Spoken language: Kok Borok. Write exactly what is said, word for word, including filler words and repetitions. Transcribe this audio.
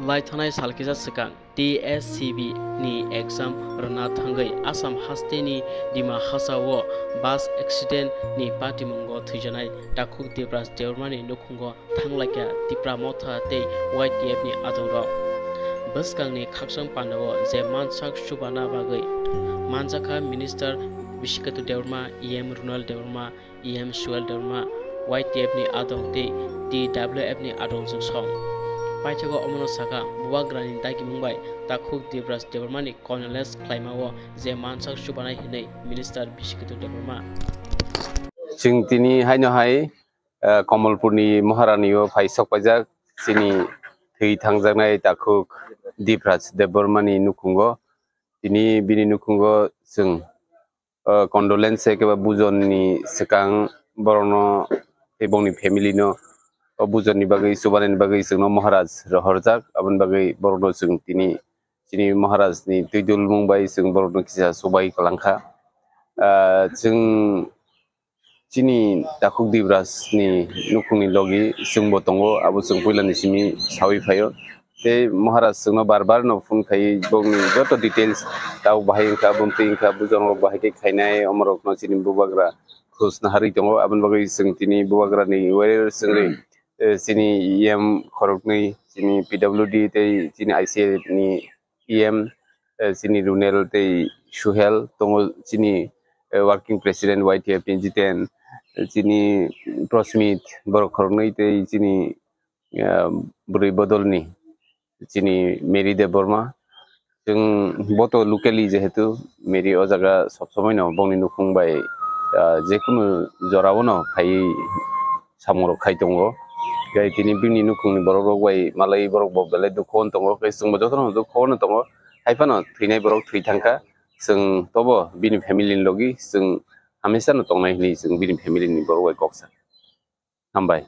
Lai thanai sal kisa swkang T S C B ni exam rwna thangwi Assam hasteni Dima Hasao bus accident ni patimungo thwijanai Takhuk Debraj Debbarmani nukhungo thanglaikha Tipra Motha tei Y T F ni adongrok. Bwskangni khakchang pandao je mansak chubana bagwi manjakha Minister Bishikatu Debbarma, E M Runal Debbarma, E M Suel Debbarma, Y T F ni adong tei T W F ni adong chwngsong. Paithago omono sakha, Bubagrani dagimung bai Takhuk Debraj Debbarmani condolence khlaimao je mansak chubanai hinwi Minister Bishikatu Debbarma. Chwng tini haino hai, eh, Komolpurni Moharani o phai sok paijak chini thwi thangjaknai Takhuk Debraj Debbarmani nukhungo. Tini bini nukhungo chwng, eh, condolence khe ba bujonni swkang borokno tei bongni family no o bujonni bagwi, chubanani bagwi chwngno Maharaj rohorjak. Aboni bagwi borokno chwng tini chini Maharaj ni twi dulmung bai chwng borokno kisa chubai kwlangkha. Ah, chwng chini Takhuk Debraj ni nukhungni logi chwngbo tongo, abo chwng puilani simi sawi phaio. Tei Maharaj chwngno bar bar no phone khai bongni joto details, tabo bahai wngkha, bumtwi wngkha, bujongrok bahai khe khainai, omorokno chini bubagra khus naharwi tongo. Aboni bagwi chwng tini bubagrani warrior chwngwi, eh, chini E M khoroknwi, chini P W D tei chini I C A ni E M, eh, chini Runel tei Suhel tongo, chini, eh, working president Y T F ni Jiten, eh, chini Prosmit, borok khoroknwi tei chini, eh, bwrwi bodolni chini Mary Debbarma. Chwng boto locally jehetu Mary o jaga sob somoi no bongni nukhung bai, ah, jekunu jorao no phaiwi samung rok khai tongo. Tei tini bini nukhungni borok rok bai malai borok bo belai dukhu on tongo, tei chwngbo jotono dukhu ono tongo. Hai phano thwinai borok thwi thangkha, chwng tobo bini family ni logi chwng hamesa no tongnai hinwi chwng bini family ni borok bai kok sa. Hambai.